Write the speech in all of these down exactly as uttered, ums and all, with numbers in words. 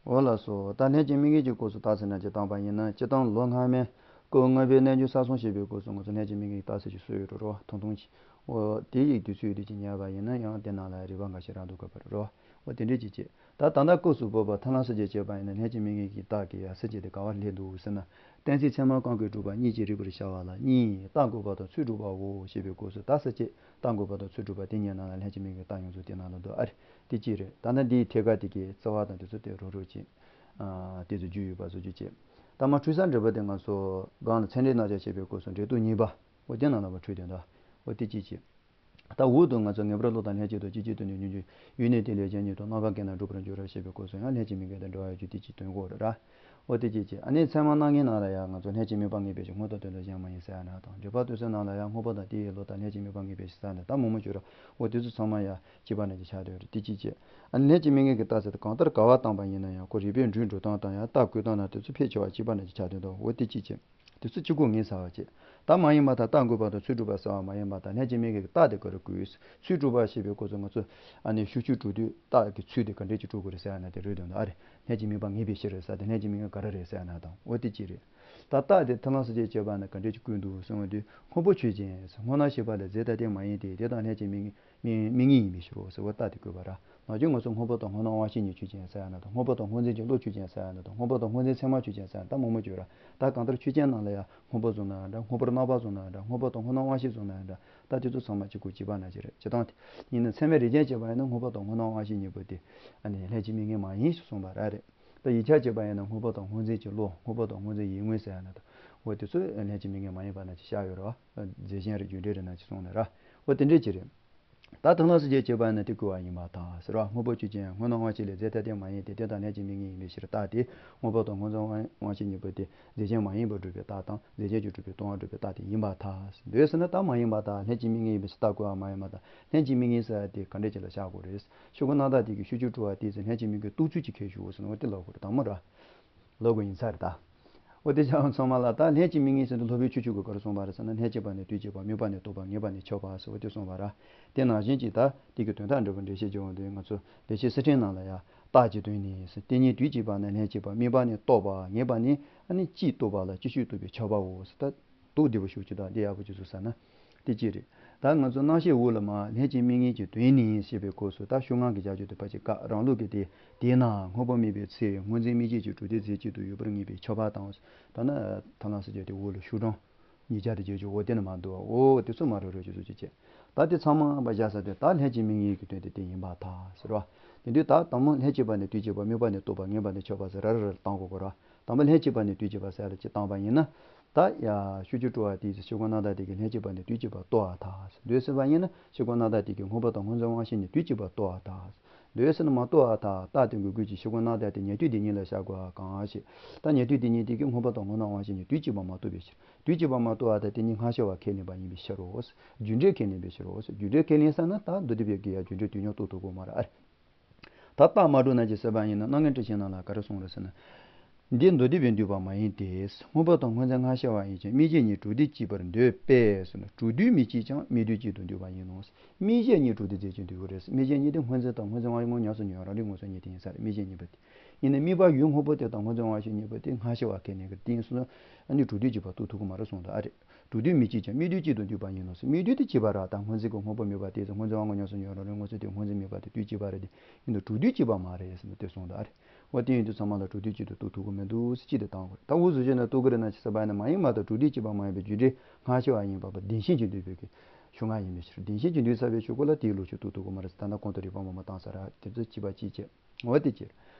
འོ་ལགས་སོ། ད་ལྷན་ཅིག་དམིགས་ངེས་ཀྱི་སྐབས་སུ་རྟགས་གསལ་ནང་གཅིག་བཏང་པ་ཡིན་ན། སྤྱིར་བཏང་ལོ་སྔ་མའི་སྐབས་ལྔ་པའི་རྣལ་འབྱོར་ས་གསུམ་བཤད་པའི་སྐབས་སུ་ང་ཚོ་ལྷན་ཅིག་དམིགས་ངེས་ཀྱི་རྟགས་གསལ་ཞིག་སུ་ཡོད་འགྲོ་རོ་ཐུང་ཐུང་ཅིག་འོ་དེ་ཡི་དུས་ཚོད་དེ་ཅིག་ཉར་བ་ཡིན་ན། ཡང་དེ་ནང་ལ་རིགས་པ་འགའ་ཞིག་རག་འདུག་ག་པར་རོ། འོ་དེ་འདྲས་ཅིག་བྱེད། ད་ད་ལྟ་སྐབས་སུ་བབ་པ་ཐར་ལམ་གསལ་བྱེད་བྱས་པ་ཡིན་ན། ལྷན་ཅིག་དམིགས་ངེས་ཀྱི་རྟགས་ཀྱི་ཡ་གསལ་བྱེད་དེ་ག་པར་སླེབས་འདུག་ཟེར་ན། གཏན་ཚིགས་ཚད་མ་རྐང་གིས་གྲུབ་པ་གཉིས་ཀྱི་རིགས་པར་ཤར་བ་ལ་གཉིས། རྟགས་འགོད་པ་དང་ཚུལ་སྒྲུབ་པའོ་ཞེས་པའི་སྐབས་སུ་རྟགས་གསལ་བྱེད། རྟགས་འགོད་པ་དང་ཚུལ་སྒྲུབ་པ་དེ་གཉིས་ནང་ལ་ལྷན་ཅིག་དམིགས་ངེས་ཀྱི་རྟགས་ཡོངས་རྫོགས་དེ་ནང་ལ་འདུག་ཨ་རེ། དེ་གཅིག་རེད། ད་ནི་འདིའི་ཐད་ཀར་དེ་གའི་རྩ་བ་དང་དེ་ཚོ་དེ་རོ་རོ་ཅིག་ཨ་དེ་ཚོ་རྒྱུས་ཡོད་པ་བཟོ་རྒྱུ་བྱེད། ད་མ་འཁྲུལ་ས་འགྲེལ་པ་དེ་ང་ཚོ་སྒང་ལ་ཚད་འབྲས་རྣམ་གཞག་བྱེད་པའི་སྐབས་སུ་འབྲས་རྟོག་གཉིས་པ། འོ་དེ་ནང་ལ་མ་འཁྲུལ་དོན་དག་འོ་དེ་གཅིག་བྱེད། ད་འོག་ཏུ་ང་ཚོ་ངེས་པར་བློ་དང་ལྷན་ཅིག་ཏུ་སྐྱེ་གཅིག་ཏུ་ནི་ཉོན་ཅིག་ཡུལ་ནི་དེ་ལས་གཞན་ཉིད་དུ། རྣམ་པ་ཀུན་ནས་འགྲུབ་པར་འགྱུར་རོ་ཞེས་པའི་སྐབས་སུ་ཡང་ལྷན་ཅིག་དམིགས་ངེས་དང་འབྲེལ་བ་ཡོད་རྒྱུ་དེ་གཅིག་དོན་གོ་ར། འོ་དེ་གཅིག་བྱེད། ཨ་ནི་ཚད་མ་རྣམ་ངེས་ནང་ལ་ཡང་ང་ཚོ་ལྷན་ཅིག་དམིགས་པ་ངེས་པའི་ཕྱིར། སྔོན་དང་དོན་དུ་གཞན་མ་ཡིན་ཟེར་ཡ་ན་དང་། འགྲེལ་པ་སྟོན་ཚུལ་ནང་ལ་ཡང་སྔོན་པོ་དང་དེ་ཡི་བློ་དང་ལྷན་ཅིག་དམིགས་པ་ངེས་པའི་ཕྱིར་ཟེར་ཡ་ན་ད་མང་མང་ཅིག་ར། འོ་དེ་ཚོ་ཚང་མ་ཡང་གཅིག་པ་ནང་གི་ཆ་དོན་རེད། དེ་གཅིག་བྱེད། ཨ་ནི་ལྷན་ཅིག་དམིགས་ངེས་ཀྱི་རྟགས་ཟེར་དེ་གང་ལྟར་ག་པར་བཏང་པ་ཡིན་ན་ཡང་ཁོ་རིགས་པས་འགྲོས་འགྲོ་སྟངས་དང་ཡང་རྟགས་བཀོད་སྟངས་ན་དེ་ཚོ་ཕལ་ཆེ་བ་གཅིག་པ་ནང་གི་ཆ་དོན་དང་། འོ་དེ་གཅིག་བྱེད། དེ་ཚོ་གཅིག་པུ་ངེས་ཟེར་བ་བྱེད། ད་མ་ཡིན་པར་ཐལ། རྟགས་འགོད་པ་དང་ཚུལ་སྒྲུབ་པ་ཟེར་བ་མ་ཡིན་པར་ཐལ། ལྷན་ཅིག་དམིགས་ངེས་ཀྱི་རྟགས་དེ་ག་རེ་དགོས། ཚུལ་སྒྲུབ་པ་ཞེས་པའི་སྐབས་སུ་ང་ཚོ་ཨ་ནི་ཤུགས་ཆུ་གྲུབ་དུས་རྟགས་ཀྱི་ཚུལ་དེ་ག་འདྲས་ཀྱི་གྲུབ་དགོས་རེད་ཟེར་ཡ་ན་དེ་རེད་དོན་དག་ཨ་རེད། ལྷན་ཅིག་དམིགས་པ་ངེས་པའི་ཕྱིར་རེད་ཟེར་དེ། ལྷན་ཅིག་དམིགས་ངེས་ག་རེ་རེད་ཟེར་ཡ་ན་དང་། འོ་དེ་གཅིག་རེད། ད་རྟགས་དེ་ཐར་ལམ་གསལ་བྱེད་བྱེད་པ་ན་ག་འདྲས་ཀྱི་བཀོད་འདུག་གསུངས་པ་དུས། སྔོན་པོ་ཆོས་ཅན། སྔོ་སྣང་ཤེས་པ་ལས་རྫས་ཐ་དད་མ་ཡིན་ཏེ། དེ་དང་ལྷན་ཅིག་དམིགས་ངེས་དམིགས་དམིགས་ངེས་ཡིན་པའི་ཕྱིར་རོ་ཟེར་བ་རྟགས་དེ་བཀོད་པ་ར། ནང་བཞིན་ངོས་སུ་སྔོན་པོ་དང་སྔོ་སྣང་དབང་ཤེས་གཉིས་ཆོས་ཅན་ཟེར་ཡ་ན་དང་། སྔོན་པོ་དང་སྔོ་འཛིན་གྱི་བློ་ཆོས་ཅན་ཟེར་ཡ་ན་དང་། སྔོན་པོ་དང་སྔོ་འཛིན་ཚད་མ་ཆོས་ཅན་ཟེར་ཡ་ན་ད་མང་མང་ཅིག་ཡོད་ར། ད་གང་ལྟར་ཆོས་ཅན་ནང་ལ་ཡང་སྔོན་པོ་བཟུང་ན་འདྲ། སྔོན་པོར་སྣང་བ་བཟུང་ན་འདྲ། སྔོན་པོ་དང་སྔོ་སྣང་དབང་ཤེས་བཟུང་ན་འདྲ། ད་དེ་ཚོ་ཚང་མ་གཅིག་པུ་གཅིག་པ་ནང་བཞིན་རེད། སྤྱིར་བཏང་དེ་ཡིན་ན་ཚད་མའི་རིགས་ཅན་བྱས་པ་ཡིན་ན་སྔོན་པོ་དང་སྔོ་སྣང་དབང་ཤེས་གཉིས་པོ་དེ་ཨ་ནི་ལྷན་ཅིག་དམིགས་ངེས་མ་ཡིན་ཞེས་གསུངས་པ་ར་རེད། ད་ཡིག་ཆ་བྱས་པ་ཡིན་ན་སྔོན་པོ་དང་སྔོ་འཛིན་གྱི་བློ། སྔོན་པོ་དང་སྔོ་འཛིན་ཡིད་མངོན་ཟེར་ཡ་ན་དང་། འོ་དེ་ཚོ་ལྷན་ཅིག་དམིགས་ངེས་མ་ཡིན་པ་ནང་བཞིན་བཞག་ཡོད་རེད་བ། རྫས་གཞན་རེད། རྒྱུ་འབྲས་རེད་ནང་བཞིན་གསུངས་ནས་ར། འོ་དེ་འདྲས་ཅིག་རེད། ད་ཐར་ལམ་གསལ་བྱེད་བྱེད་པ་ཡིན་ན་དེ་བཀོད་པ་ཡིན་པར་ཐལ་ཟེར་བ། སྔོན་པོ་ཆོས་ཅན། སྔོ་སྣང་དབང་ཤེས་ལས་རྫས་ཐ་དད་མ་ཡིན་ཏེ། དེ་དང་ལྷན་ཅིག་དམིགས་ངེས་ཡིན་པའི་ཕྱིར་རྟགས་དེ། སྔོན་པོ་དང་སྔོ་འཛིན་དབང་ཤེས་གཉིས་པོ་དེ་རྫས་ཅན་མ་ཡིན་པར་སྒྲུབ་པའི་རྟགས་དང་། རྫས་ཅན་གྱིས་གྲུབ་པའི་སྟོང་པར་སྒྲུབ་པའི་རྟགས་དེ་ཡིན་པར་ཐལ་ཟེར། འདོད་ཟེར་ན་ད་མ་ཡིན་པར་ཐལ། ལྷན་ཅིག་དམིགས་ངེས་ཡིན་པའི་ཕྱིར་རྟགས་བཀོད་པ་མ་ཡིན་པར་ཐལ། ལྷན་ཅིག་དམིགས་ངེས་ཟེར་ཡ་དེ་ག་འདྲས་ཅིག་ལ་བཞག་དགོས་རེད། ཆོས་སྐུ་རྣམ་དག་དེ་གི་ཤུགས་ཀྱིས་གྲུབ་པ་དེ་ཚོ་ལྷན་ཅིག་དམིགས་ངེས་རྟོགས་ཚུལ་གྱི་ཁྱད་ཞུགས་ཟེར་ན་འོ་དེ་ལབ་དགོས་རེད། དང་པོ་ར། ལབ་དགོས་ཡིན་ས་རེད་ད། འོ་དེ་ཆ་ཚང་མ་ལ་ད་ལྷན་ཅིག་དམིགས་ངེས་ཟེར་དུས་སློབ་དཔོན་ཆོས་སྐྱོང་གིས་ག་རེ་གསུངས་པ་རེད་ཟེར་ན། ལྷན་ཅིག་པ་ནས་དུས་གཅིག་པ། དམིགས་པ་ནས་རྟོགས་པ། ངེས་པ་ནས་ཁྱབ་པ་ཟེར་བ་དེ་གསུངས་པ་ར། དེ་ནང་བཞིན་གྱི་ད་དེ་གི་དོན་དག་འགྲེལ་པར་འགྲེལ་བཤད་བྱེད་འོང་དུས་ང་ཚོ་ལེགས་བཤད་གསེར་ཕྲེང་ནང་ལ་ཡང་རྟགས་ཀྱི་དོན་ནི་ཟེར། དེ་ཉིད་དུས་གཅིག་པ་ན་ལྷན་ཅིག་པ། དམིགས་པ་ནས་རྟོགས་པ། ངེས་པ་ནས་ཨ་ནི་ཅིག་རྟོགས་པ་ལ་ཅིག་ཤོས་རྟོགས་པས་ཁྱབ་པའོ་ཟེར། ད་རྟོགས་བདེ་པོ་ཞུ་ཅིག་དང་དེ་ཡག་པོ་ཅིག་བཟོ་ས་ན། དེ་གཅིག་རེད། ད་ང་ཚོ་རྣམ་བཤད་འོག་ལ་མར་ལྷན་ཅིག་དམིགས་ངེས་ཀྱི་དོན་ནི་ཞེས་པའི་སྐབས་སུ་ད་ཤོག་ངག་གི་བྱ་སྤྱོད་དེ་ཕལ་ཆེར་བཀག་རང་ལུགས་ཀྱི་དེ། དེས་ན་སྔོན་པོ་དམིགས་པའི་ཚེ། སྔོ་འཛིན་དམིགས་བྱེད་ཀྱི་གྲུབ་བདེ་རྫས་གཅིག་ཏུ་ཡོད་པར་ངེས་པས་ཁྱབ་པ་དང་། ད་ནི་ཐར་ལམ་གསལ་བྱེད་དེ་འོག་ལ་ཤོག་གྲངས་ཉིས་བརྒྱ་དང་བརྒྱད་ཅུ། འོ་དེ་ནི་མ་འདུག་འོ་དེ་ཚོ་མ་རུ་རུ་ཅིག་བཟོ་ཅིག་བྱས། ད་དེ་ཚང་མ་བཞག་ས་དེ་ད་ལྷན་ཅིག་དམིགས་ངེས་ཀྱི་དོན་དེ་དེ་ཡིན་པར་ཐལ་ཟེར་བ། དེ་དུས་ད་དང་པོ་ལྷན་ཅིག་པ་ནས་དུས་གཅིག་པ། དམིགས་པ་ནས་རྟོགས་པ། ངེས་པ་ནས་ཁྱབ་པ་ཟེར་ར་ར་ར་བཏང་དགོས་དགོས་ར། དང་པོ་ལྷན་ཅིག་པ་ནས་དུས་གཅིག་པ་ཟེར་ལ་ཅིག་བཏང་པ་ཡིན་ན། ད་ཡ་ཤུགས་ཀྱིས་གྲུབ་པ་དེ་ཆོས་སྐུ་རྣམ་དག་དེ་གིས་ལྷན་ཅིག་པ་ནས་དུས་གཅིག་པ་རྟོགས་པར་ཐལ། འདོད་ཟེར་བ་ཡིན་ན་ཆོས་སྐུ་རྣམ་དག་དེ་གིས་སྔོན་པོ་དང་སྔོ་འཛིན་དབང་ཤེས་གཉིས་དུས་གཅིག་པ་རྟོགས་པར་ཐལ། འདོད་ཟེར་ན་མ་རྟོགས་པར་ཐལ། རྟགས་དེ་འགོད་དགོས་ཀྱི་ཆོས་སྐུ་རྣམ་དག་དེ་ཉན་ཐོས་དེ་ཉིད་ལ་བཞག་དགོས་གང་ཞེས། ད་ཉན་ཐོས་དེ་ཉིད་དེ་གིས་སྔོན་པོ་དང་སྔོ་སྣང་དབང་ཤེས་གཉིས་དུས་གཅིག་པ་མ་རྟོགས་པའི་ཕྱིར། དུས་གཅིག་པ་མ་རྟོགས་པར་ཐལ། དེ་ཉིད་སྔ་ཕྱི་བ་ཁས་ལེན་པ་ཡིན་པའི་ཕྱིར་རོ། རྒྱུ་འབྲས་ཁས་ལེན་པའི་ཕྱིར་རོ། རྒྱུ་འབྲས་ཁས་ལེན་ས་ན་ད་མདོ་སྡེ་པའི་གི་ཡ་རྒྱུ་འབྲས་དུས་མཉམ་རྟོགས་ཐུབ་དགོས་མ་རེད་ཨ་རེ། ད་རྟགས་མ་གྲུབ་ན་ཅི་ཟེར་བ་ཡིན་ན། རྣམ་ངེས་འཁྲུལ་ཆེན་ནང་ལ་ག་རེ་གསུངས་རེད་ཟེར་ན། འདི་མདོ་སྡེ་པས་འདོད་པ་མ་ཡིན་ཏེ། སྔོན་པོ་དང་སྔོ་འཛིན་སྔ་ཕྱི་བ་ཡིན་ཀྱང་། དམིགས་གཞན་གཉིས་གྲུབ་བདེ་གཅིག་པར་འདོད་པས་ཟེར་ན། གྲུབ་དུས་དམིགས་གཅིག་ཀྱང་དམིགས་དུས་གཅིག་ཏུ་འདོད་པ་ཡིན་ནོ། དམིགས་གཞན་གཉིས་གྲུབ་བདེ་རྫས་གཅིག་ཏུ་འདོད་པ་རེད། དམིགས་གཞན་གཉིས་དེ་སྔོ་འཛིན་དང་སྔོ་འཛིན་དབང་ཤེས་ཉམས་སུ་མྱོང་བའི་རང་རིག་མངོན་སུམ་གཉིས་དེ་ཡིན་ས་རེད། དམིགས་གཞན་གཉིས་པོ་དེ། ཡིན་ན་དམིགས་པ་ཡུལ་སྔོན་པོ་དེ་དང་སྔོ་འཛིན་དབང་ཤེས་གཉིས་པོ་དེ་སྔ་ཕྱི་བ་ཁས་ལེན་གྱི་རྟིང་སོ་སོ་ཨ་ནི་གྲུབ་དུས་གཅིག་པ་རྟོགས་ཐུབ་ཀྱི་མ་རེད་གསུངས་འདུག་ཨ་རེད། གྲུབ་དུས་དམིགས་གཅིག་ཀྱང་དམིགས་དུས་གཅིག་ཏུ་འདོད་པ་ཡིན་ནོ་ཟེར། དམིགས་དུས་དེ་གཅིག་པ་ར། ད་སྔོ་འཛིན་གྱི་སྔོན་པོ་དམིགས་པ་དེ་ཚོ་སྔོ་འཛིན་དབང་ཤེས་ཉམས་སུ་མྱོང་བའི་རང་རིག་མངོན་སུམ་དེ་སྔོ་འཛིན་དམིགས་པ་དེ་དུས་གཅིག་པ་རེད་དེ། ཡིན་ན་གྲུབ་དུས་གཅིག་པ་མ་རེད་ཟེར་ནས་དེ་གསུངས་འདུག་ཨ་རེད། འོ་དེ་ཡིན་དུས་ཚང་མ་ལ་གྲུབ་དུས་གཅིག་ཏུ་རྟོགས་ཐུབ་ཀྱི་མི་འདུག་ཟེར་གཅིག་དེ་བཏང་དགོས་རེད། ད་འུ་ཚོ་བྱས་ན་རྟོགས་ཀྱི་རེད་ན་ཅི་ཟེར་བ་ཡིན་ན། མ་ཡིན་པར་ཐལ། གྲུབ་དུས་གཅིག་པ་མ་ཡིན་པའི་རྒྱུ་འབྲས་སྔ་ཕྱི་བ་ཡིན་པ་བདེན་ཞེན་གྱིས་འདོད་པའི་གི་ཤོག་ངག་ཡིན་པའི་ཕྱིར། བདེན་ཞེན་གྱིས་འདོད་ཚར་བའི་ཆོས་སྐུ་ལ་དེའི་ལོག་ཕྱོགས་རྟོགས་ཐུབ་ཀྱི་མ་རེད་ཟེར། ད་ལྟ་གོང་དུ་རིགས་པ་མང་པོ་བཏང་ས་ར། དེ་ཚོ་གཅིག་པ་གཅིག་བྱས། འོ་དེ་ཕྱིར།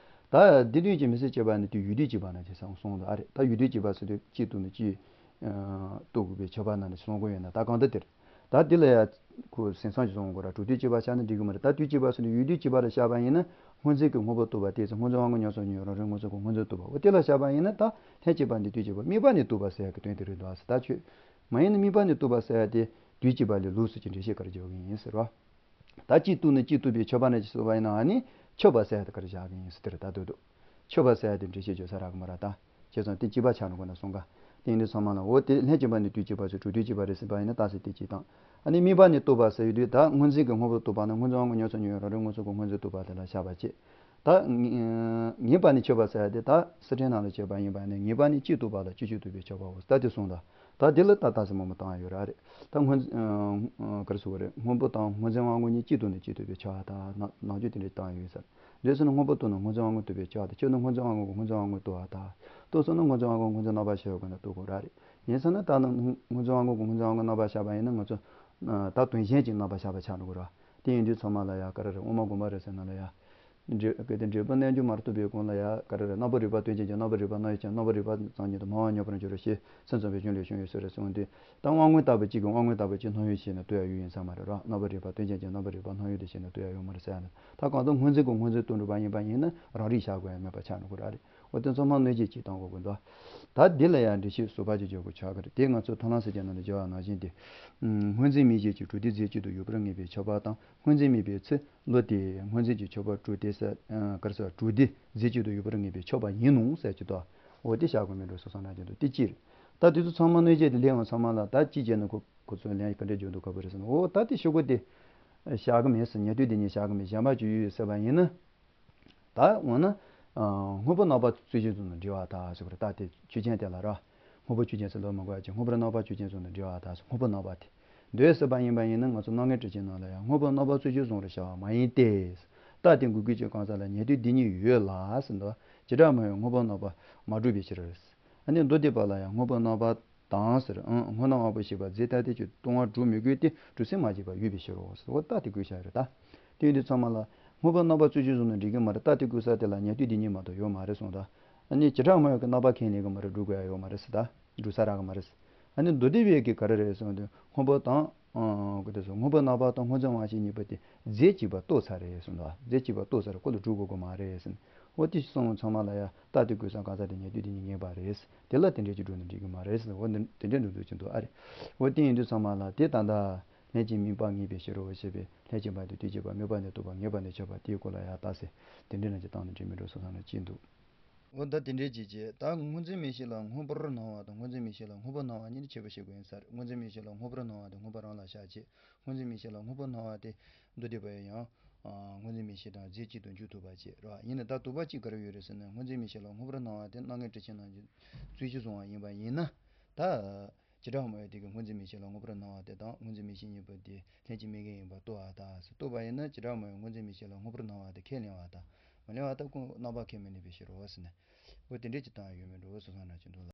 ད་འདི་དོན་གྱི་མི་ཚེ་སྐྱེལ་བ་ནི་དེ་ཡུལ་དུས་གཅིག་པ་ན་ཅི་ཟེར་གསུངས་འདུག་ཨ་རེད། ད་ཡུལ་དུས་གཅིག་པ་ཟེར་དུས་གཅིག་ཏུ་ནི་གཅིག་རྟོགས་དགོས་པའི་ཁྱད་པར་ན་ནི་གསུང་དགོས་ཡོད་ན། ད་གང་ལྟར་དེར། ད་འདི་ལ་ཡ་ཁོ་སེམས་བཟང་ཞིག་གསུང་དགོས་ར། གྲུབ་དུས་གཅིག་པ་བཞག་ན་འགྲིག་གི་མ་རེད། ད་དུས་གཅིག་པ་ཟེར་ནས་ཡུལ་དུས་གཅིག་པ་ལ་བཞག་པ་ཡིན་ན། སྔོ་འཛིན་གྱི་སྔོན་པོ་རྟོགས་པ་དེ་ཚོ་སྔོ་འཛིན་དབང་ཤེས་ཉམས་སུ་མྱོང་རང་རིག་མངོན་སུམ་གྱི་སྔོ་འཛིན་རྟོགས་པ། འོ་དེ་ལ་བཞག་པ་ཡིན་ན། ད་ལྷན་ཅིག་པ་འདི་དུས་གཅིག་པ། དམིགས་པ་ནས་རྟོགས་པ་ཟེར་ཡ་གི་དོན་དེ་རེད་འདུག་ཨ་ཟེར། ད་ཁྱོད་མ་ཡིན་ན་དམིགས་པ་ནས་རྟོགས་པ་ཟེར་ཡ་དེ་དུས་གཅིག་པ་ལས་ལོགས་སུ་ཅིག་འགྲེལ་བཤད་ག་རེ་རྒྱག་གི་ཡིན་ཟེར་བ། ད་གཅིག་ཏུ་ནི་གཅིག་ཏུ་བའི་ཁྱད་པར་ན་ཅི་ཟེར་བ་ཡིན་ན། ཨ་ནི་ཁྱབ་པ་ཟེར་ཡ་དེ་ག་རེ་བཞག་གི་ཡིན་ཟེར་དེ་རེད། ད་འདོད་འདོད་ཁྱབ་པ་ཟེར་ཡ་དེ་འགྲེལ་བཤད་བརྗོད་ས་རག་གི་མ་རེད། ད་བྱས་ཙང་དེ་གཅིག་པ་ཆགས་ནས་གོ་ན་གསུང་ག་དེ་ཡིན་དུས་ཚང་མ་ལ། འོ་དེ་ལྷན་ཅིག་པ་ནི་དུས་གཅིག་པ་ཟེར། གྲུབ་དུས་གཅིག་པ་རེད་ཟེར་བ་ཡིན་ན་རྟགས་གསལ་དེ་གཅིག་དང་། ཨ་ནི་དམིགས་པ་ནི་རྟོགས་པ་ཟེར་ཡོད་དུས། ད་སྔོ་འཛིན་གྱི་སྔོན་པོ་རྟོགས་པ་ན་སྔོ་འཛིན་དབང་ཤེས་ཉམས་སུ་མྱོང་བའི་རང་རིག་མངོན་སུམ་གྱི་སྔོ་འཛིན་རྟོགས་པ་དེ་ལ་བཞག་པ་བྱེད། ད་ངེས་པ་ནས་ཆོད་པ་ཟེར་ཡ་དེ་ད་སི་ཁྲོན་ནང་ལ་བྱས་པ་ཡིན་པ་ནས་ངེས་པ་ནས་གཅིག་ཐུབ་པ་ལ་བཅུ་གཅིག་ཐུབ་པས་ཆོད་པའོ། ད་དེ་གསུངས་ད། ད་དེ་ལ་ད་ལྟ་ཟེར་མང་པོ་བཏང་ཡོད་ར་རེད། ད་སྔོན་ག་རེ་ཟེར་བ་རེད། སྔོན་པོ་དང་སྔོ་འཛིན་དབང་མངོན་གཉིས་གཅིག་ཐུབ་ནས་གཅིག་ཐུབ་པས་ཆོད་པ་ད་ནང་ནང་ཆོས་དེ་འདྲ་བཏང་ཡོད་ཟེར། འདོད་སོང་ན་སྔོན་པོ་ཐུབ་ན་སྔོ་འཛིན་དབང་མངོན་ཐུབ་པས་ཆོད་པ་ད། ཆོད་ན་སྔོ་འཛིན་དབང་མངོན་གྱིས་སྔོ་འཛིན་དབང་མངོན་ཐུབ་པ་ད། ཐུབ་སོང་ན་སྔོ་འཛིན་དབང་མངོན་སྔོ་འཛིན་རྣམ་པར་ཤེས་པ་ན་ཐུབ་དགོས་ར་རེད། ཡིན་ཟེར་ན་ད་ནི་སྔོ་འཛིན་དབང་མངོན་གྱིས་སྔོ་འཛིན་དབང་མངོན་རྣམ་པར་ཤེས་པ་ཡིན་ན་ང་ཚོ་ད་དོན་གཞན་གྱི་རྣམ་པར་ཤེས་པ་ཆགས་འགྲོ་གི་ར། དེ་ཡིན་དུས་ཚང་མ་ལ་ཡ་ག་རེ་རེད། དབུ་མ་དགོངས་པ་རེད་ཟེར་ན་ལ་ཡ། འབྲས་གལ་ཏེ་འབྲས་བུ་རྣལ་འབྱོར་མ་ཐོབ་པའི་གོང་ལ་ཡ་ག་རེ་རེད། རྣམ་པར་རིག་པ་དོན་གཅིག་ཀྱང་རྣམ་པར་རིག་པ་སྣང་ཡུལ་ཀྱང་རྣམ་པར་རིག་པ་ཙམ་ཉིད་དུ་སྨྲ་བ་མྱོང་བར་འགྱུར་རོ་ཞེས་སེམས་ཙམ་པའི་གཞུང་ལས་བྱུང་བའི་སྲོལ་རེད་གསུངས་དུས། ད་དབང་མངོན་བཏགས་པ་གཅིག་གིས་དབང་མངོན་བཏགས་པ་གཅིག་སྣང་ཡུལ་ཞེས་ནས་བསྟན་ཡ་ཡོད་ཡིན་ས་མ་རེད་ར། རྣམ་པར་རིག་པ་དོན་གཅིག་ཀྱང་རྣམ་པར་རིག་པ་སྣང་ཡུལ་དུ་ཞེས་ནས་བསྟན་ཡ་ཡོད་མ་རེད་ཟེར་ཡ་ནི། ད་གང་ལྟར་སྔོ་འཛིན་གྱིས་སྔོ་འཛིན་སྟོན་གྲུབ་པ་ཡིན་པ་ཡིན་ན་རང་རིག་བཞག་དགོས་ཡ་མེད་པ་ཆགས་འགྲོ་གི་ར་རེད། འོ་དེ་ཚང་མ་གནོད་བྱེད་གཅིག་བཏང་དགོས་ཀྱི་འདུག། ད་འདི་ལ་ཡང་འགྲེལ་བཤད་གསུམ་པ་ཅིག་བརྗོད་དགོས་ཆགས་ཀྱི་རེད། དེ་ང་ཚོ་མཐོང་ལམ་གསལ་བྱེད་ནང་ལ་བརྗོད་པ་ནང་བཞིན་ཏེ། སྔོ་འཛིན་མིག་ཤེས་ཀྱི་གྲུབ་བདེ་རྫས་གཅིག་ཏུ་ཡོད་པར་ངེས་པའི་ཁྱབ་པ་དང་། སྔོ་འཛིན་མིག་པའི་ཚེ་བློ་དེས་སྔོ་འཛིན་གྱི་ཁྱབ་པ་གྲུབ་བདེ་ས་ག་རེ་ཟེར་གྲུབ་བདེ་རྫས་གཅིག་ཏུ་ཡོད་པར་ངེས་པའི་ཁྱབ་པ་ཡིན་ནོ་ཟེར་གྱི་འདུག། འོ་དེ་བཞག་དགོས་མིན་འགྲོ་སོ་སོ་ན་གྱི་འདུག། དེ་གཅིག་རེད། ད་དེ་ཚོ་ཚང་མ་གནོད་བྱེད་དེ་ལས་ཡང་ཚང་མ་ལ་ད་གཅིག་བྱས་ན་ཁོ་ཁོ་ཚོས་ལན་ག་འདྲས་འཇོག་འདུག་ག་བུ་རེད་ཟེར་ན། འོ་ད་དེ་ཤོག་གུ་དེ་བཞག་གི་མེད་ཟེར། ཉན་ཐོས་དེ་གཉིས་བཞག་གི་མེད། གཞན་པ་ཅིག་ཡོད་ཟེར་བ་ཡིན་ན། ད་འོ་ན། ཨ། སྔོན་པོ་རྣམ་པ་རྩོད་གཞི་བཟུང་ནས་འབྲེལ་བ་དག་ཟེར་བ་རེད། ད་དེ་ཆོས་ཅན་དེ་ལ་ར། སྔོན་པོ་ཆོས་ཅན་ཟེར་ལབ་མ་དགོས་ཡ་ཅིག། སྔོན་པོ་རྣམ་པ་རྩོད་གཞི་བཟུང་ནས་འབྲེལ་བ་དག་ཟེར། སྔོན་པོ་རྣམ་པ་དེ། འདོད་ཟེར་བ་ཡིན་པ་ཡིན་ན་ང་ཚོ་སྣང་ངེར་གྲུབ་ཆེན་ནང་ལ་ཡང་སྔོན་པོ་རྣམ་པ་རྩོད་གཞི་བཟུང་རེ་བྱ་བ་མ་ཡིན་ཏེ། རྟགས་དེ་འགོད་རྒྱུ་གཅིག་གང་ཟག་ལ་ཉན་ཐོས་དེ་གཉིས་ཡོད་ལ་ཟེར་འདུག། བྱེ་བྲག་སྨྲ་བས་སྔོན་པོ་རྣམ་པ་མ་གྲུབ་པའི་ཕྱིར། ཨ་ནི་མདོ་སྡེ་པ་ལ་ཡང་སྔོན་པོ་རྣམ་པ་དང་ཟེར། ཨང་། སྔོ་སྣང་དབང་པོ་ཞེས་པ་རྫས་ཐ་དད་ཀྱི་སྟོང་པ་སྒྲུབ་མི་དགོས་ཏེ་གྲུབ་ཟིན་མ་སྐྱེས་པ་ཡོད་པའི་ཕྱིར་རོ་ཟེར། འོ་རྟགས་དེ་བཀོད་བཞག་ཡོད་རེད་ད། དེ་ཡིན་དུས་ཚང་མ་ལ་སྔོན་པོ་རྣམ་པ་རྩོད་གཞི་བཟུང་ནས་འགྲིག་གི་མ་རེད། རྟགས་དེ་བཀོད་ས་དེ་ལ་ཉན་ཐོས་དེ་གཉིས་མ་གཏོགས་ཡོད་མ་རེད་གསུངས་ད། ཨ་ནི་བྱེ་བྲག་སྨྲ་བའི་རྣམ་པ་ཁས་ལེན་གི་མ་རེད། སྒྲུབ་དགོས་ཡ་ཡོད་མ་རེད་ཟེར་ད། སྒྲུབ་ས་རག་གི་མ་རེད་ཟེར། ཨ་ནི་མདོ་སྡེ་པའི་གི་ག་རེ་རེད་གསུངས་དུས་སྔོན་པོ་དང་། ཨང་། ག་རེ་ཟེར། སྔོན་པོ་རྣམ་པ་དང་སྔོ་འཛིན་དབང་ཤེས་གཉིས་པོ་དེ་རྫས་གཅིག་པ་རྟོགས་ཚར་རེད་གསུངས་ད། རྫས་གཅིག་པ་རྟོགས་ཚར་རེད། ཁོ་ལ་སྒྲུབ་དགོས་ཀྱི་མ་རེད་ཟེར། འོ་དེ་གསུངས་ཚང་མ་ལ་ཡ་རྟགས་དེ་བཀོད་ས་གང་ཟག་དེ་ཉན་ཐོས་དེ་གཉིས་ངེས་པ་རེད། དེ་ལ་དེ་འདྲས་ཀྱི་སྒྲུབ་ན་འགྲིག་གི་མ་རེད་ཟེར། འོ་འདི་དེ་འདྲས་འགྲོ་འདུག་ཅིག་འདུག་ཨ་རེད། འོ་དེ་ཡིན་དུས་ཚང་མ་ལ་དེ་ད་ལྟ་ལྷན་ཅིག་དམིགས་པ་ངེས་པའི་ཕྱིར་རོ་ཞེས་པའི་ལྷན་ཅིག་དམིགས་པ་དེ་དུས་གཅིག་པ་དམིགས་པ་ནི་རྟོགས་པ་ངེས་པ་ནི་ཁྱབ་པ་དེའི་སྐོར་ལ་ཡང་རྟགས་གསལ་དེ་འདྲས་ན་ཅིག་བཏང་ན་འགྲིག་མིན་འགྲོ་སོང་ཙང་ན་ཅིག་འདུག། འོ་ད་དེ་འདྲས་ཅིག་བྱས། ད་སྔོ་འཛིན་མིག་ཤེས་ལ་སྔོན་པོར་སྣང་བ་དང་སྔོ་འཛིན་མིག་ཤེས་ལ་སྔོན་པོ་སྣང་བ་གཉིས་ནི་ཁྱད་པར་ཤེས་དགོས་ཡིན་ས་རེད། སྔོ་འཛིན་མིག་ཤེས་ལ་སྔོན་པོར་སྣང་བ་དེ་སྔོན་པོ་རང་ལ་བཞག་བྱས། སྔོ་འཛིན་མིག་ཤེས་ལ་སྔོན་པོ་སྣང་བ་དེ་མདོ་སྡེ་པ་ཡང་། ཨ། སྔོ་འཛིན་མིག་ཤེས་དང་རྫས་གཅིག་ཏུ་འཇུག་ཐུབ་པ་བྱེད་རོགས། ཡིན་ན་ད་དོགས་པ་གཅིག་ག་རེ་ཡོད་རེད་ཟེར་ན། སྔོ་འཛིན་མིག་ཤེས་ལ་སྔོན་པོར་སྣང་བ་དེ་སྣང་ངེར་གྲུབ་ཆེན་ནང་གི་རྩོད་གཞི་བཟུང་བ་ཡིན་པ་ཡིན་ན། ད་བྱེ་བྲག་སྨྲ་བ་དེ་གིས་སྔོ་འཛིན་མིག་ཤེས་ལ་སྔོན་པོར་སྣང་བ་དེ་དང་སྔོ་འཛིན་མིག་ཤེས་གཉིས་པོ་དེ་ལྷན་ཅིག་དམིགས་ངེས་ཡིན་པར་རྟོགས་པ་དང་ཟེར། རྟོགས་པ་ཡིན་ན་བྱེ་བྲག་སྨྲ་བས་སྔོ་འཛིན་མིག་ཤེས་ལ་སྔོན་པོར་སྣང་བ་དེ་ཁས་ལེན་པ་དང་མ་ལེན་པ་དང་ཁོ་རྣམ་པ་ཁས་མི་ལེན་པའི་ཕྱིར་རོ་ཟེར་ནས། འོ་དེ་འདྲས་ཅིག་བཏང་ཡ་ཡོད་མིན་འགྲོ་སོང་ཙང་ན་ཅིག་འདུག་ལ།